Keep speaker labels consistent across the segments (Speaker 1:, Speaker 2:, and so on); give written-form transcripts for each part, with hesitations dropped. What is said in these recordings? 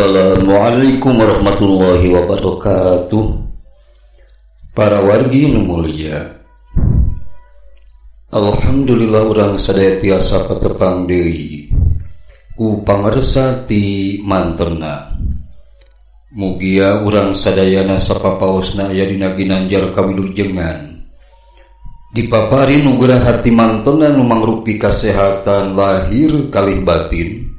Speaker 1: Assalamualaikum warahmatullahi wabarakatuh. Para wargi nu mulia, alhamdulillah urang sadaya tiasa patepang deui ku pangersa ti mantena. Mugia urang sadayana sapapaosna aya dina ginanjar kawilujengan, dipapari nugraha harti mantena nu mangrupi kasehatan lahir kalih batin,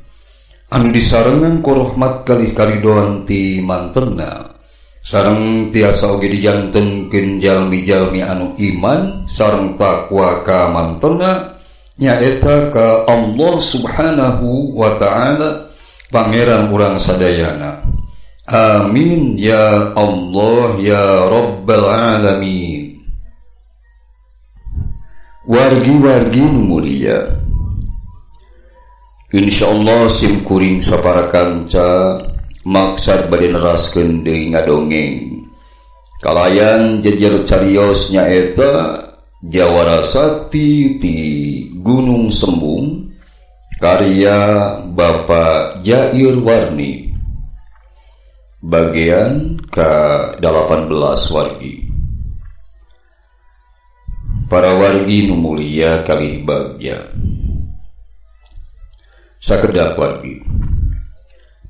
Speaker 1: anu disarengan ku rahmat kalih karidoan ti mantena, sareng tiasa oge dijantenkeun jalmi-jalmi anu iman sareng takwa ka mantena, nyaeta ka Allah Subhanahu wa Ta'ala, Pangeran urang sadayana. Amin ya Allah ya Rabbal alamin. Wargi-wargi nu mulia, insyaallah sim kuring sapara kanca maksad bade neraskeun deui ngadongeng kalayan jejer carios, nyaeta Jawara Sakti ti Gunung Sembung karya Bapak Jair Warni, bagian ke-18. Wargi, para wargi nu mulia kalih bagja, sakedap wargi,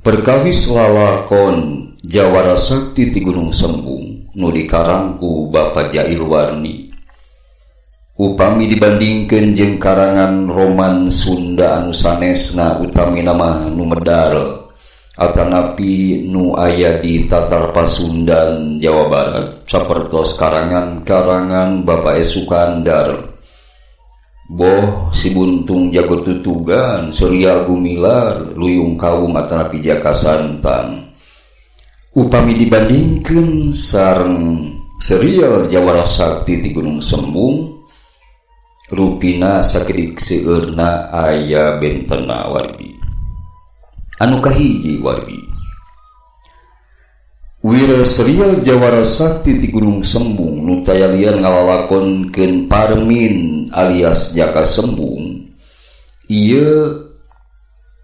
Speaker 1: perkawis lalakon Jawara Sakti ti Gunung Sembung nu dikarang ku Bapak Jair Warni, upami dibandingkan jeung karangan roman Sunda anu sanesna, utamina mah nu medal atanapi nu aya di Tatar Pasundan Jawa Barat, sapertos karangan-karangan Bapak E. Sukandar, boh Si Buntung Jago Tutugan, Surya Gumilar, Luyung Kawung atanapi Jaka Santang, upami dibandingkan sareng serial Jawara Sakti ti Gunung Sembung, rupina sakedik seueurna aya bentena, wargi. Anu kahiji, wargi, wira serial Jawara Sakti ti Gunung Sembung nu tayalian ngalalakonkeun Parmin alias Jaka Sembung, ieu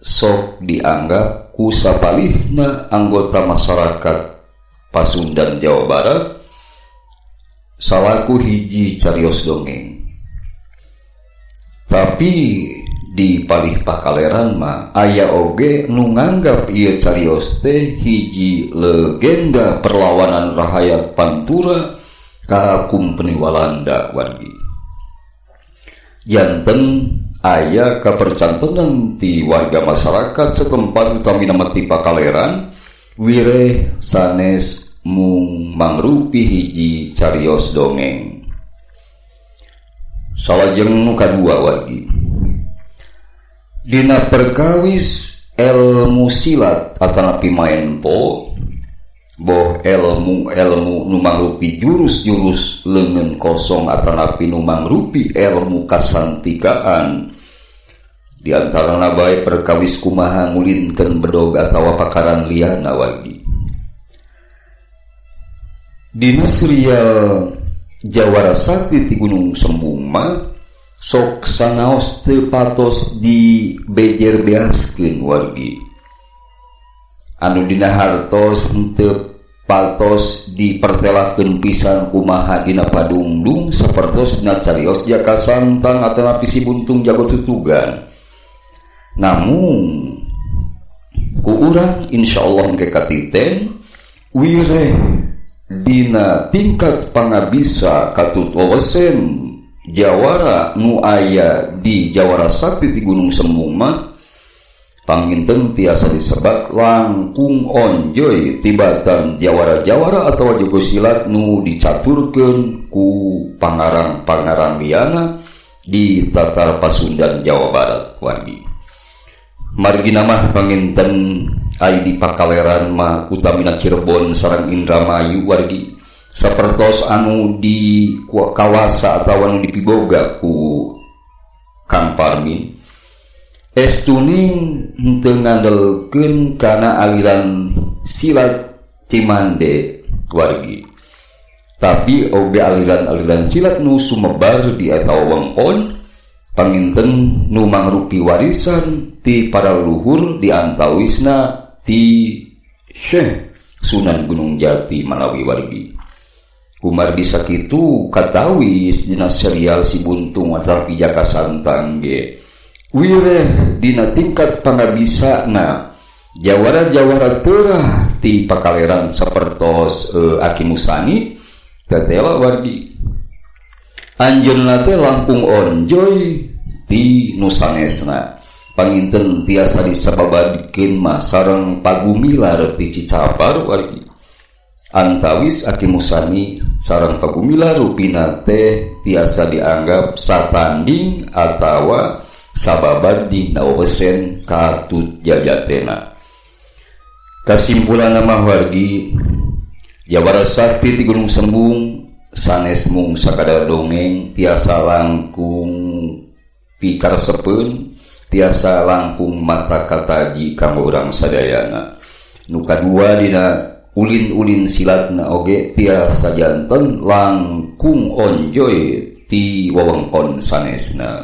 Speaker 1: sok dianggap ku sapalihna anggota masyarakat Pasundan Jawa Barat salaku hiji carios dongeng. Tapi di palih pakaleran mah aya oge nu nganggap ieu carios teh hiji legenda perlawanan rahayat Pantura ka kumpeni Walanda, wargi. Janten aya kapercantenan ti warga masyarakat setempat, utamina mah ti pakaleran, wireh sanes mung mangrupi hiji carios dongeng. Salajeng nu kadua, wargi, dina perkawis ilmu silat atanapi maenpo, boh ilmu-ilmu nu mangrupi jurus-jurus leungeun kosong atanapi nu mangrupi ilmu kasantikaan, di antarana bae perkawis kumaha ngulinkeun bedog atawa pakaran liyana, wargi, dina serial Jawara Sakti ti Gunung Sembung mah sok sanaos teu patos di bejer beaskeun, wargi, anu dina hartos henteu patos dipertelakeun pisan kumaha dina padungdung, sapertos dina carios Jaka Santang atanapi Si Buntung Jago Tutugan. Namun ku urang insyaallah engke katiten wireh dina tingkat pangabisa katut wewesen jawara nu aya di Jawara Sakti ti Gunung Sembung mah panginten tiasa disebat langkung onjoy tibatan jawara-jawara atau jago silat nu dicaturkeun ku pangarang-pangarang liana di Tatar Pasundan Jawa Barat, wargi. Margina mah panginten ai di pakaleran mah, utamina Cirebon sareng Indramayu, wargi, sapertos anu di kawasa atawa anu dipiboga ku Kang Parmin, estuning henteu ngandelkeun kana aliran silat Cimande, wargi, tapi oge aliran-aliran silat nu sumebar di atawa wengkon, panginten nu mangrupi warisan ti para leluhur, di antawisna ti Syekh Sunan Gunung Jati Malawi wargi. Kumargi sakitu katawis dina serial Si Buntung atau Jaka Santang ge wireh dina tingkat pangabisana jawara-jawara terah ti pakaleran sapertos Aki Musani tetela wargi. Anjeunna teh langkung onjoy ti nu sanesna. Panginten tiasa disababadikeun mah sareng pagumilar ti Cicapar wargi. Antawis Aki Musani sareng pagumilar rupina teh tiasa dianggap satanding atawa sababad dina wesen katut jajatena. Kasimpulanna mah wargi, jawara sakti ti Gunung Sembung sanes mung sakadar dongeng tiasa langkung pikaresepeun, tiasa langkung mata kataji kanggo urang sadayana. Nu kadua dina ulin-ulin silatna oge tiasa janten langkung onjoy ti wewengkon sanesna.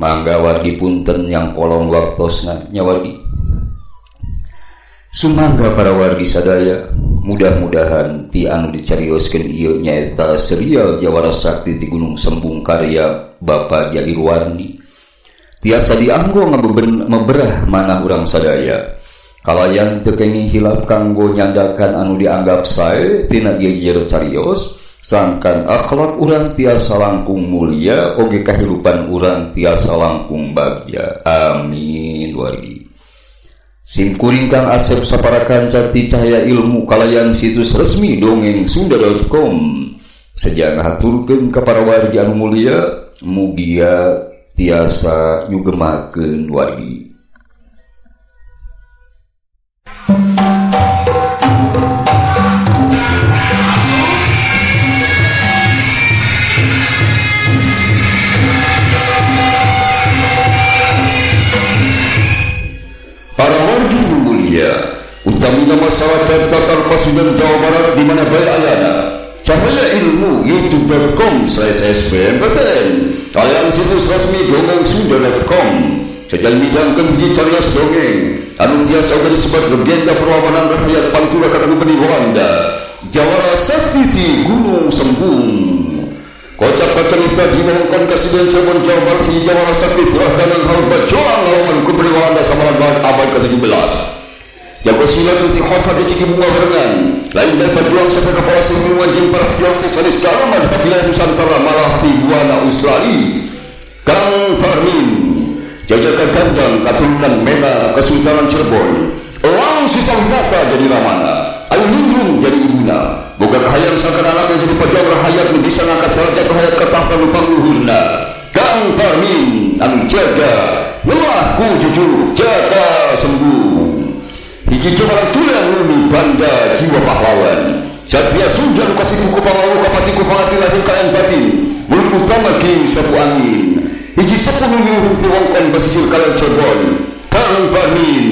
Speaker 1: Mangga wargi punten yang kolong waktosna nya wargi. Sumangga para wargi sadaya, mudah-mudahan ti anu dicarioskeun ieu nyaeta serial Jawara Sakti ti Gunung Sembung karya Bapak Jairwardi tiasa dianggo ngabeberah manah urang sadaya. Kalayan teu kenging hilap kanggo nyandakan anu dianggap sae tina ieu jero carios, sangkan akhlak urang tiasa langkung mulia oge kahirupan urang tiasa langkung bagja. Amin wargi. Simkuring Kang Asep sapara kanca ti Cahaya Ilmu kalayan situs resmi dongengsunda.com. Seja ngahaturkeun ka para wargi anu mulia, mugia tiasa nyugemakeun wargi. Para wargi mulia, utamina masyarakat Tatar Pasundan Jawa Barat di mana bae ayana. Cahaya Ilmu youtube.com/sbmptn kalian situs resmi dongengsunda.com. Sejal midangkeun hiji carios dongeng anu tiasa oge disebut legenda perlawanan rakyat Pantura ka Gubernur Walanda, Jawara Sakti ti Gunung Sembung. Kocak kacarita di wewengkon Kasiden Cirebon Jawa Barat si Jawara Sakti telah danang harus berjuang ngelawan Gubernur Walanda samalaban abad ke-17. Jago silat tuti khotbah di ciki bunga barengan lain dari pejuang sampai kepala semua jeung para pejuang sanes jalma di wilayah Nusantara malah di Buana Australia. Kang Farmin jajaka gandang katurunan Mena Kesultanan Cirebon, elang Sisawinata jadi ramana, Ayu Ningrum jadi ibuna, boga kahayang sangkan anaknya jadi pejuang rahayat nu bisa ngangkat derajat rahayat ke tahta nu pangluhurna. Kang Farmin anu jaga lelah ku jujur jaga sembuh. Hiji cobaran tulang umi banda jiwa pahlawan. Satria Sunja nu kasih kuku pangawu kapati ku pangati lahir kayan batin. Mulut utama ki sapu angin. Hiji sapu nu miuhun ti wongkon basisir kalian Cirebon. Kang Parmin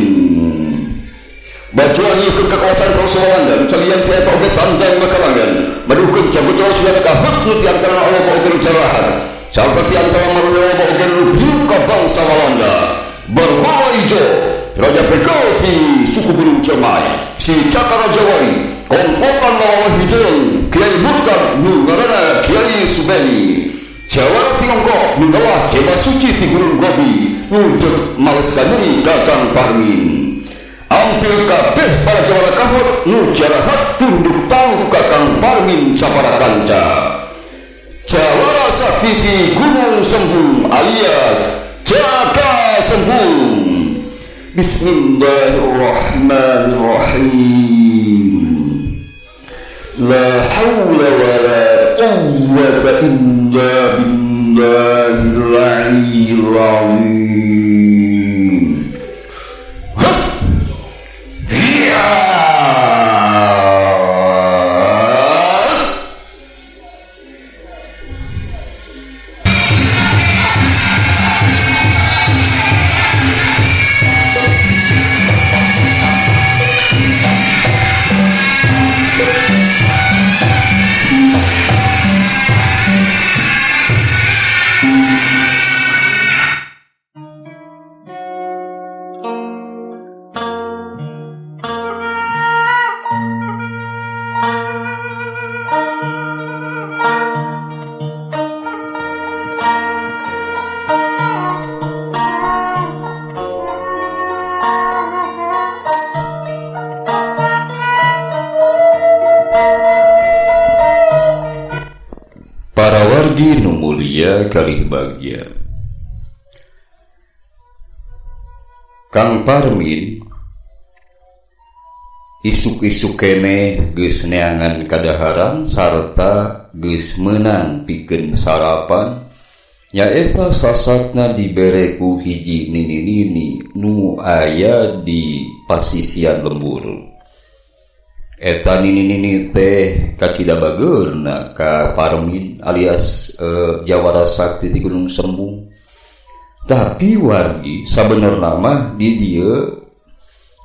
Speaker 1: bajuan ieu ke kawasan Rasul Walanda nu calian ti eta oge tandang makalangan. Maduhkeun jago jauh sudah kahut nu ti antara Allah oge nu jarahat. Sampai ti antara marunya Allah oge nu biru ka bangsa Walanda. Berwarna hijau Raja Pegoti suku Gunung Cermai, si Cakara Jawari, komplotan lawan hidung, Kiai Murtad nu ngaranna Kiai Subeni, Jawara Tiongkok nu ngalah Dewa Suci ti Gunung Gobi, nu deuk males kanuri Kakang Parmin. Ampil kabeh para jawara kahut nu jarahat tunduk tangguh Kakang Parmin sapara kanca. Jawara Sakti ti Gunung Sembung alias Jaka Sembung. Bismillahirrahmanirrahim. La hawla wa la quwwata illa billahil aliyyil azim. Hup. Ya. Wargi nu mulia kalih bagja. Kang Parmin isuk-isuk keneh geus neangan kadaharan sarta geus meunang pikeun sarapan nyaeta sasatna dibere ku hiji nini-nini nu aya di pasisian lembur. Eta nini-nini teh kacida bageurna ka Parmin alias Jawara Sakti di Gunung Sembung. Tapi wargi sabenerna mah di dieu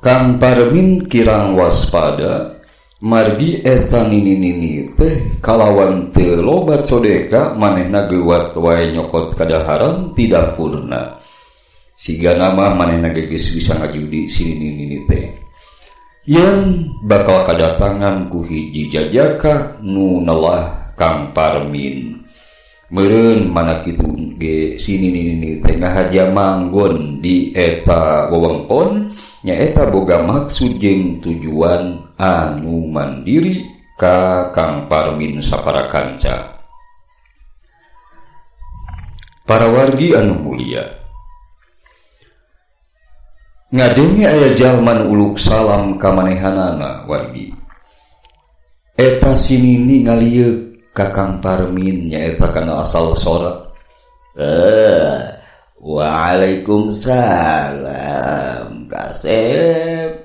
Speaker 1: Kang Parmin kirang waspada margi eta nini-nini teh kalawan teu loba codeka manehna geuwat wae nyokot kadaharan ti dapurna. Sigana mah manehna geus bisa ngajudi si nini-nini teh. Yen bakal kadatangan ku hiji jajaka nu nelah Kang Parmin. Meureun mana kitu ge si nini-nini teh ngahaja manggon di eta wewengkon nyaeta boga maksud jeung tujuan anu mandiri ka Kang Parmin sapara kanca. Para wargi anu mulia, ngadenge aya jalma nu uluk salam ka manehanana wargi. Eta si nini ngalieuk ka Kang Parmin nyaeta kana asal sora. Waalaikumsalam kasep.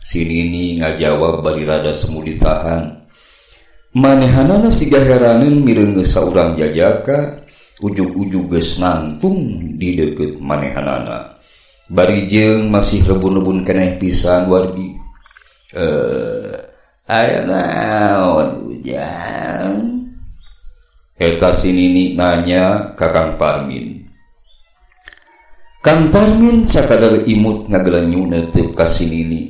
Speaker 1: Si nini ngajawab bari rada semu ditahan. Manehanana siga heraneun mireungeus saurang jajaka ujug-ujug geus nangtung di deukeut manehanana. Bari jeung masih rebun-rebun keneh pisan wargi. Aya naon ujang? Eta si nini nanya ka Kang Parmin. Kang Parmin sakadar imut ngagelenyu neuteup ka si nini.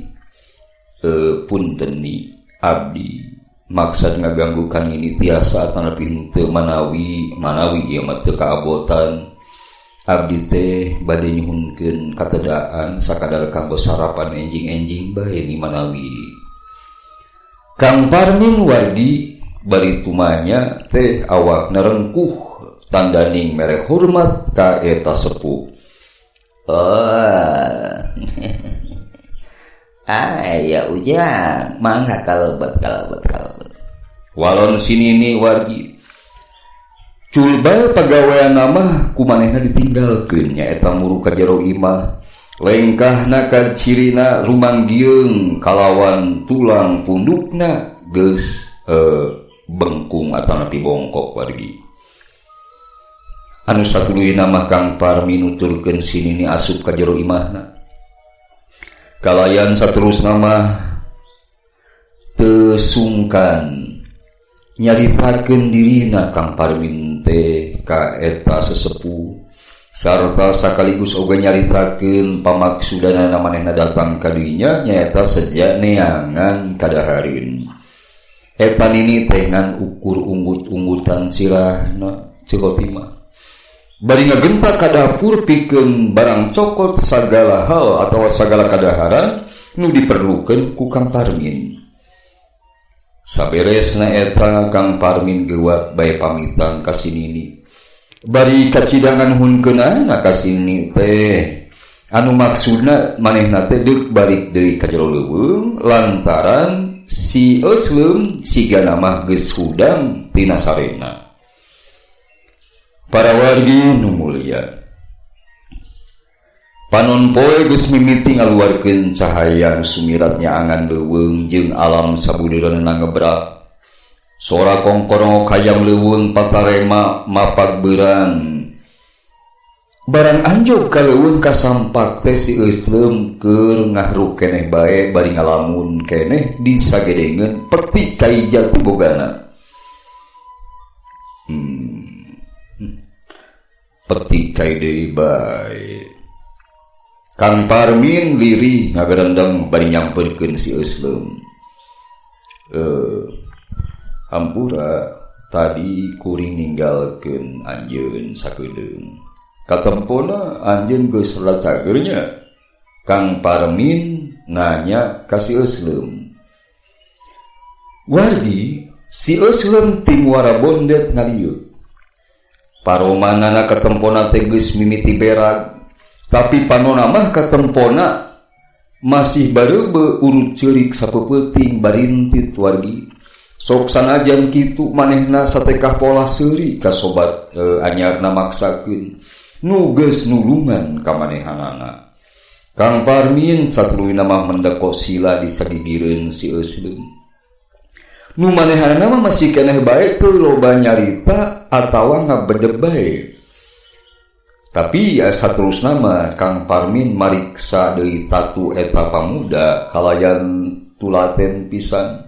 Speaker 1: Punten ni abdi maksad ngaganggu kang ini tiasa atanapi henteu manawi manawi ieu mah teu kaabotan. Abdi teh bade nyuhunkeun katedaan sakadar kanggo sarapan enjing-enjing bae ni manawi. Kang Parmin wargi bari tumanya teh awakna rengkuh tandaning mere hormat ka eta sepuh. Oh. Aya ujang mangga kalebet kalebet kalebet. Walon si nini wargi cul bae pagawean mah ku manehna ditinggalkeun nyaeta muru ka jero imah. Lengkahna ka cirina rumanggieung kalawan tulang pundukna geus bengkung atanapi bongkok wargi. Anu satuluyna mah Kang Parmin nuturkeun si nini asup ka jero imahna. Kalayan saterusna mah teu sungkan nyaritakeun dirina Kang Parmin teh ka eta sesepuh sarta sakaligus oge nyaritakeun pamaksudanana manehna datang ka dinya nyaeta seja neangan kadahareun. Eta nini teh ngan ukur unggut-unggutan sirahna cekotima. Bari ngagentak ka dapur pikeun barang cokot sagala hal atawa sagala kadaharan nu diperlukeun ku Kang Parmin. Saberesna eta Kang Parmin geuwat bae pamitan ka si nini. Bari kacidangan hunkeunana ka si nini teh anu maksudna manehna teh deuk balik deui ka jero leuweung lantaran si Eusleum sigana mah geus hudang tina sarena. Para wargi nu mulia, panon poe geus mimiti ngaluarkeun cahaya nu sumirat nyaangan leuweung jeung alam sabudeureunna ngebrak. Sora kongkorong kayam leuweung patarema mapak beurang. Barang anjog ka leuweung kasampak teh si Eusleum keur ngahruk keneh bae bari ngalamun keneh disagedengeun peti kai jati bogana. Peti kai deui bae. Kang Parmin lirih ngagerendeng bari nyamperkeun si Eusleum. Hampura tadi kuring ninggalkeun anjeun sakedeung. Katempona anjeun geus cagernya. Kang Parmin nanya ka si Eusleum. Wargi si Eusleum ti muara bondet ngalieu. Paromanana katempona teh geus mimiti berag, tapi panona mah katempona masih bareube urut ceurik sapeupeting barintit wargi. Sok sanajan kitu manehna satekah pola seuri ka sobat anyarna maksakeun nu geus nulungan ka manehanana. Kang Parmin satuluyna mah mendeko sila di sagigireun si Eusleum. Nu manehanana mah masih keneh bae teu loba nyarita atawa ngabedeb bae. Tapi ya saterusna mah Kang Parmin mariksa deui tatu eta pamuda kalayan tulaten pisan.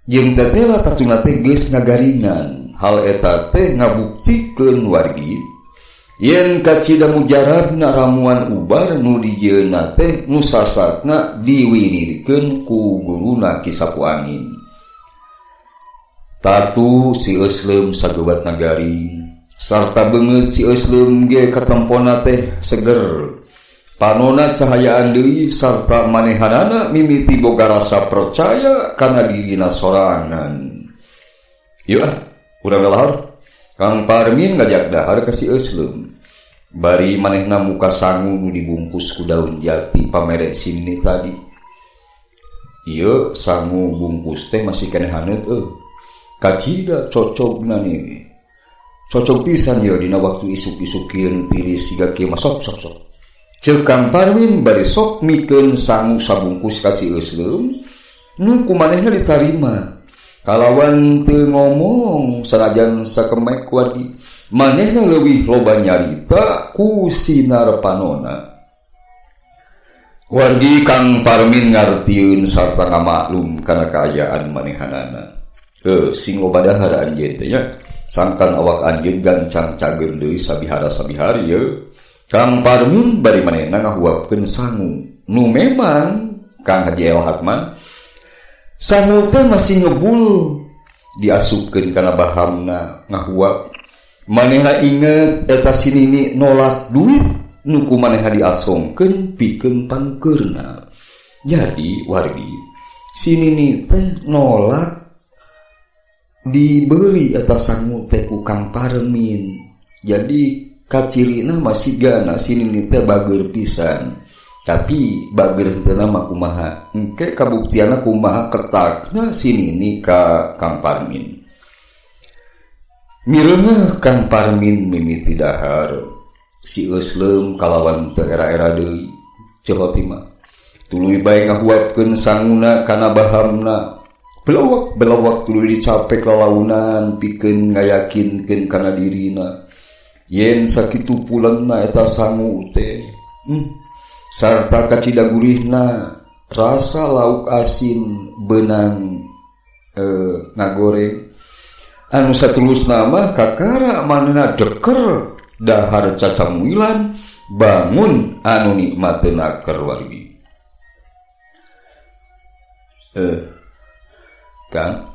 Speaker 1: Jeung tetela tatuna teh geus ngagaringan. Hal eta teh ngabuktikeun wargi yen kacida mujarabna ramuan ubar nu dijieunna teh nu sasatna diwirirkeun ku guruna Ki Sapu Angin. Tatu si Eusleum sagebat nagaring sarta beungeut si Eusleum ge katempona teh seger. Panona cahayaan deui sarta manehanana mimiti boga rasa percaya kana dirina sorangan. Yeuh ah, urang lalahar. Kang Parmin ngajak dahar ka si Eusleum. Bari manehna muka sangu nu dibungkus ku daun jati pamere sini tadi. Ieu sangu bungkus teh masih keneh haneut euy. Kacida cocogna nih. Cocog pisan ieu dina waktu isuk-isuk kieu nu tiris siga kieu mah sok sok sok. Ceuk Kang Parmin bari sok mikeun sangu sabungkus ka si Eusleum nu ku manehna ditarima. Kalawan teu ngomong sanajan sakemek wargi, manehna leuwih loba nyarita ku sinar panona. Wargi Kang Parmin ngartieun sarta ngamaklum kana kaayaan manehanana. Sing loba dahar anjeun teh nya. Sangkan awak anjeun gancang cager deui sabihara-sabihari ye. Kang Parmin bari manehna ngahuapkeun sangu nu memang Kang Haji El Hatman sangu teh masih ngebul diasupkeun kana bahamna ngahuap. Manehna inget eta si nini nolak duit nu ku manehna diasongkeun pikeun pangkeurna. Jadi wargi si nini teh nolak dibeli eta sangu teh ku Kang Parmin. Jadi kacirina masih gana si nini teh bager pisan. Tapi bager henteu mah kumaha? Engke kabuktianna kumaha ketakna si nini ka Kang Parmin. Mireuneuh Kang Parmin mimiti dahar. Si Eusleum kalawan teu era-era deui ceuk mah. Tuluy bae ngahuapkeun sanguna kana bahamna. Belawak-belawak tuluy dicapek lalaunan pikeun ngayakinkeun kana dirina. Yen sakitu pulenna eta sangu teh. Sarta kacida gurihna rasa lauk asin benang ngagoreng. Anu saterusna mah kakara manehna deker dahar cacamuilan bangun anu nikmateuna keur wargi. Kang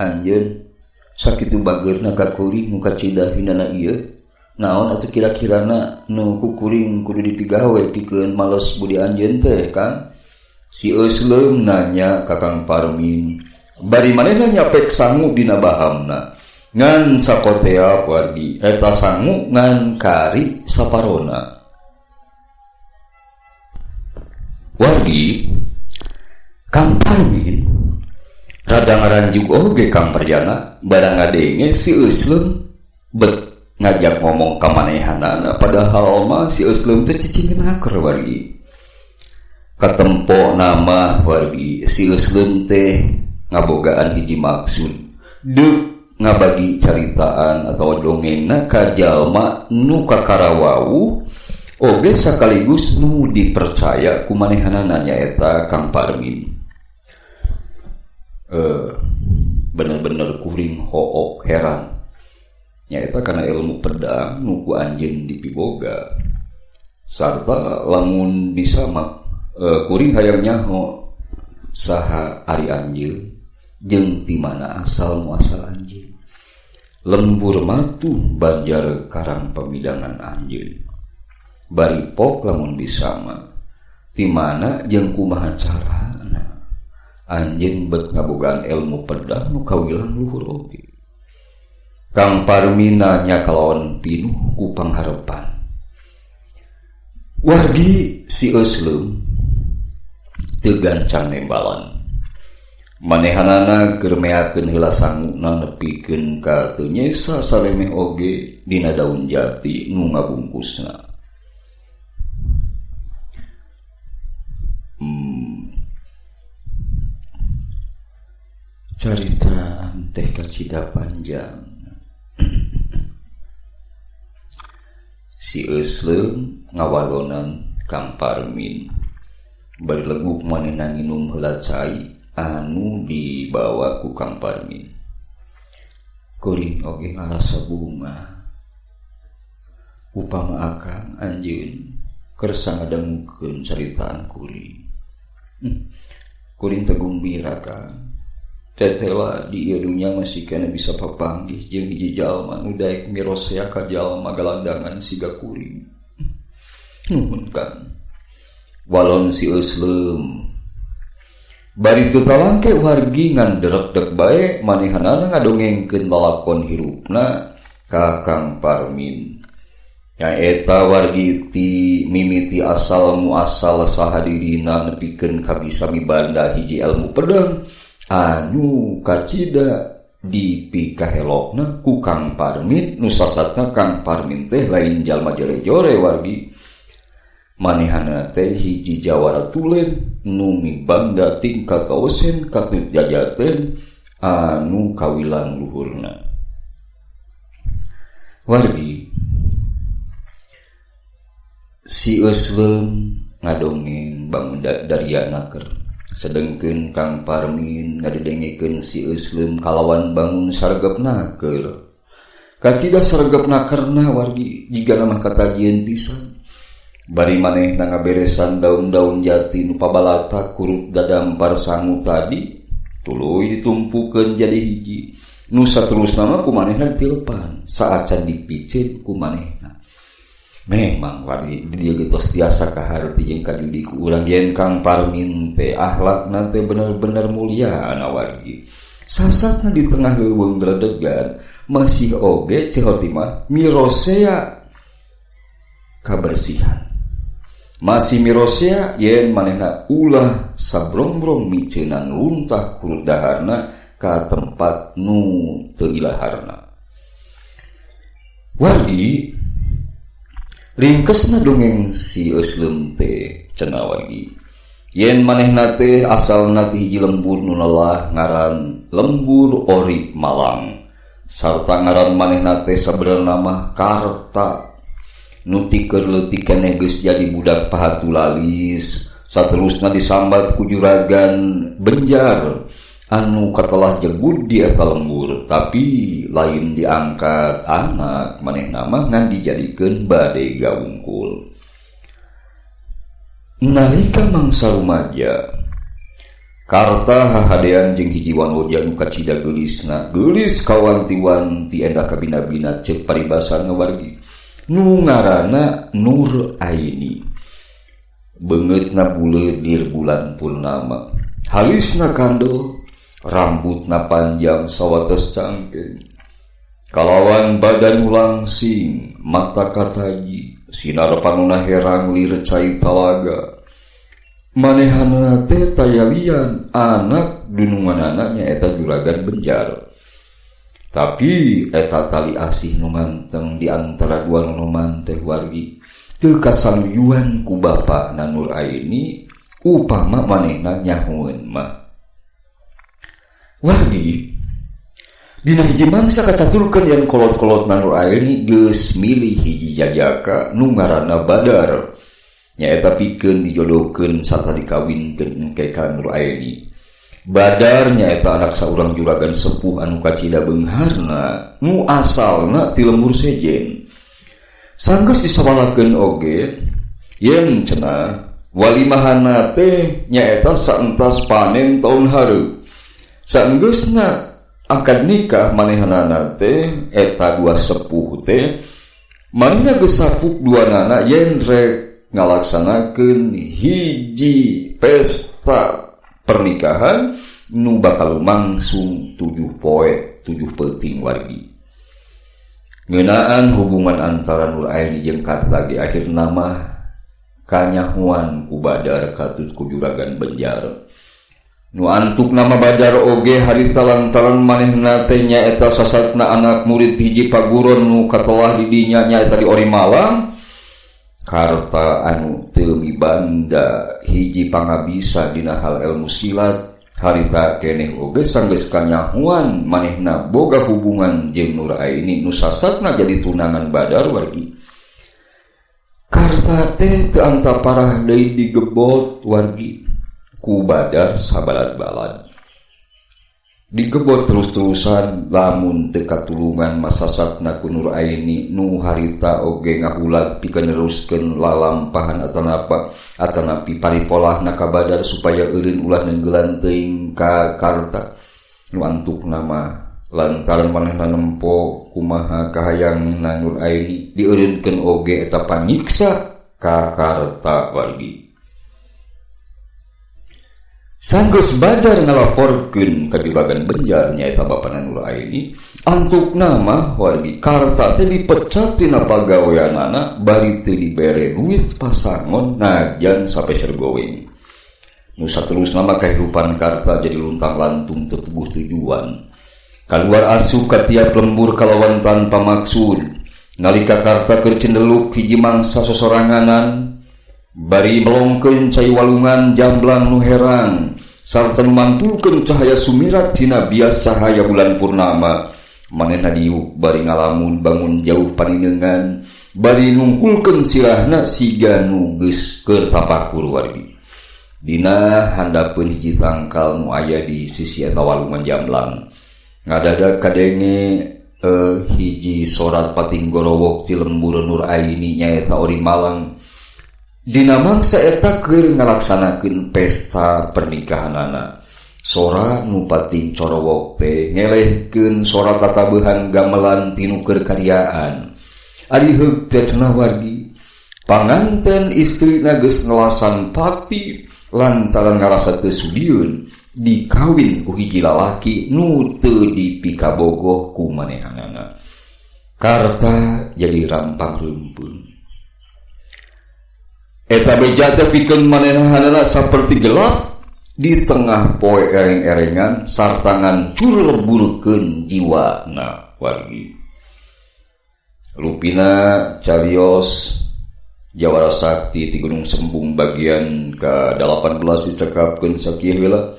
Speaker 1: anjeun sakitu bageurna ka kuring nu kacida hinana ieu. Naon atuh kira-kirana nu ku kuring kudu dipigawe pikeun males budi anjeun teh Kang? Si Eusleum nanya ka Kang Parmin. Bari manehna nyapek sangu dina bahamna. Ngan sakotea wargi eta sangu ngan kari saparona. Wargi Kang Parmin rada ngaranjug oge Kang Parjana barang ngadenge si Eusleum bet ngajak ngomong ka manehanana padahal mah si Eusleum teh cicing naker wargi. Katempo nama wargi si Eusleum teh ngabogaan hiji maksud deuk ngabagi caritaan atau dongengna ka jalma nu kakarawau oge sakaligus nu dipercaya ku manehanana nyaeta Kang Parmin. Bener-bener kuring hook heran nyaeta kana ilmu pedang nu ku anjeun dipiboga sarta lamun bisa mah kuring hayang nyaho saha ari anjeun jeung ti mana asal muasal anjeun. Lembur matuh Banjar Karang pamidangan anjeun. Bari pok lamun bisa mah ti mana jeung kumaha carana anjeun bet ngabogaan ilmu pedang nu kawilang luhur oge. Kang Parmin nanya kalawan pinuh ku pangharepan. Wargi si Eusleum teu gancang nembalan. Manehanana keur meakeun heula sanguna nepikeun ka teu nyesa saremeh oge dina daun jati nu ngabungkusna. Carita teh kacida panjang. Si Eusleum ngawalonan Kang Parmin. Bari leguk manehna nginum heula cai anu dibawa ku Kang Parmin. Kuring oge ngarasa bunga. Upama akang anjeun kersa ngadangukeun caritaan kuring. Kuring teh gumbira Kang. Tetela di ieu dunya masih kena bisa papanggih jeung hiji jalma nu daek mirosea ka jalma galandangan siga kuring. Nuhun Kang. Walon si Eusleum. Bari teu talangke wargi ngan derek-dek bae manehanana ngadongengkeun lalakon hirupna ka Kang Parmin. Nyaeta wargi ti mimiti asal muasal saha dirina nepikeun ka bisa mibanda hiji ilmu pedang anu kacida dipikahelokna ku Kang Parmin nu sasatna Kang Parmin teh lain jalma jore-jore wargi. Manehana teh hiji jawara tulen nu mibanda tingkat kaosen katut jajaten anu kawilang luhurna. Wargi si Eusleum ngadongeng bangun dariana keur sedengkeun Kang Parmin ngadedengekeun si Eusleum kalawan bangun sargepna keur. Kacida sargepna kerna wargi jigana mah katajieun pisan. Bari manehna ngaberesan daun-daun jati nu pabalata kurut dadampar sangu tadi tuluy ditumpukeun jadi hiji. Nu saterusna mah ku manehna ditilepan saacan dipiceun ku manehna. Memang wargi dia geus tiasa kaharti jeung kajudi ku urang yen Kang Parmin teh akhlakna teh bener-bener mulia ana wargi. Sasatna di tengah leuweung geledegan masih oge cehoti mah mirosea kabersihan. Masih mirosea yen manehna ulah sabrongbrong miceunan luntah kurut daharna ka tempat nu teu ilaharna. Wargi ringkesna dongeng si Eusleum teh cenah wargi. Yen manehna teh asalna ti hiji lembur nu lelah ngaran Lembur Ori Malang. Sarta ngaran manehna teh sabenerna mah Karta. Nu ti keur leutik keneh geus jadi budak pahatu lalis. Saterusna disambat ku juragan Benjar anu katelah jegud di eta lembur, tapi lain diangkat anak manehna mah ngan dijadikeun bade gawungkul. Nalika mangsa rumaja, Karta hahadean jeung hiji wanoja nu kacida geulisna, geulis kawanti-wanti endah kabina-bina ceuk paribasana wargi. Nu ngaranna Nur Aini. Beungeutna buleud lir bulan purnama. Halisna kandel, rambutna panjang sawates cangkeng. Kalawan badan langsing, mata kataji, sinar panuna herang lir cai talaga. Manehanna teh tayalian anak dununganana nyaeta juragan Benjar. Tapi eta tali asih nu nganteng di antara dua nonoman teh wargi teu kasaluyuan ku bapana Nur Aini upama manehna nyahoeun mah. Wargi dina hiji mangsa kacaturkeun yen kolot-kolot Nur Aini geus milih hiji jajaka nu ngaranna Badar. Nyaeta pikeun dijodohkeun sarta dikawinkeun engke ka Nur Aini. Badar nyaeta anak saurang juragan sepuh anu kacida beungharna nu asalna ti lembur sejen. Sanggeus disawalakeun oge yen cenah walimahana teh nyaeta saentas panen taun hareup. Sanggeusna akad nikah manehanana teh eta dua sepuh teh manehna geus sapuk duanana yen rek ngalaksanakeun hiji pesta pernikahan nu bakal langsung 7 poe 7 peuting wargi. Ngeunaan hubungan antara Nur Aini jeung Karta di akhir nama kanyahuan ku Badar katut ku Juragan Benjar. Nu antuk nama Badar oge harita lantaran manehna teh nyaeta sasatna anak murid hiji paguron nu katelah di dinya nyaeta di Ori Malang. Karta anu teu mibanda hiji pangabisa dina hal ilmu silat harita keneh oge sanggeus kanyahuan manehna boga hubungan jeung Nur Aini nu sasatna jadi tunangan Badar wargi. Karta teh teu antaparah deui digebot wargi ku Badar sabalad-balad. Digebot terus-terusan lamun teu katulungan masasatna ku Nur Aini nu harita oge ngahulag pikeun neruskeun lalampahan atanapa atanapi paripolahna ka Badar supaya eureun ulah neunggelan teuing ka Karta. Nu antukna mah lantaran manehna nempo kumaha kahayangna Nur Aini dieureunkeun oge eta panyiksa ka Karta wargi. Sanggeus Badar ngalaporkeun ka Juragan Benjar nyaeta bapana Nur Aini, antukna mah wargi Karta teh dipecat tina pagaweanana bari teu dibere duit pasangon najan sapeser goweng. Nu saterusna mah kahirupan Karta jadi luntang-lantung teu puguh tujuan. Kaluar asup ka tiap lembur kalawan tanpa maksud. Nalika Karta keur cendeluk hiji mangsa sosoranganan bari melongkeun cai walungan jamblang nu herang sarta nu mantulkeun cahaya sumirat tina bias cahaya bulan purnama. Manehna diuk bari ngalamun bangun jauh paninengan bari nungkulkeun sirahna siga nu geus keur tapakur wargi. Dina handapeun hiji tangkal nu aya di sisi eta walungan jamblang. Ngadadak kadenge hiji sorat pating gorowok ti lembur Nur Aini nyaeta Ori Malang. Dina mangsa eta keur ngalaksanakeun pesta pernikahanana. Sora nu pating corowok teh ngelehkeun sora tatabehan gamelan tinu keur karyaan. Ari heug teh cenah wargi, panganten istrina geus ngelasan pati lantaran ngarasa teu sudieun dikawin ku hiji lalaki nu teu dipikabogoh ku manehanana. Karta jadi rampang reumpun. Eta beja teh pikeun manehanana saperti gelap di tengah poe ereng-erengan sarta ngancur leburkeun jiwana wargi. Lupina carios Jawara Sakti ti Gunung Sembung bagian ka-18 dicekapkeun sakieu heula.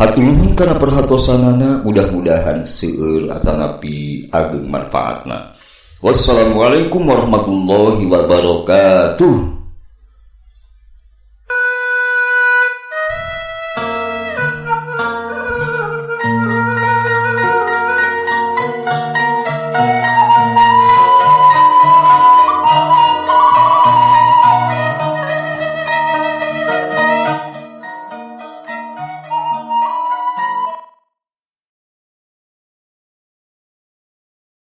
Speaker 1: Hatur nuhun kana perhatosanana, mudah-mudahan seueur atanapi ageng manfaatna. Wassalamualaikum warahmatullahi wabarakatuh.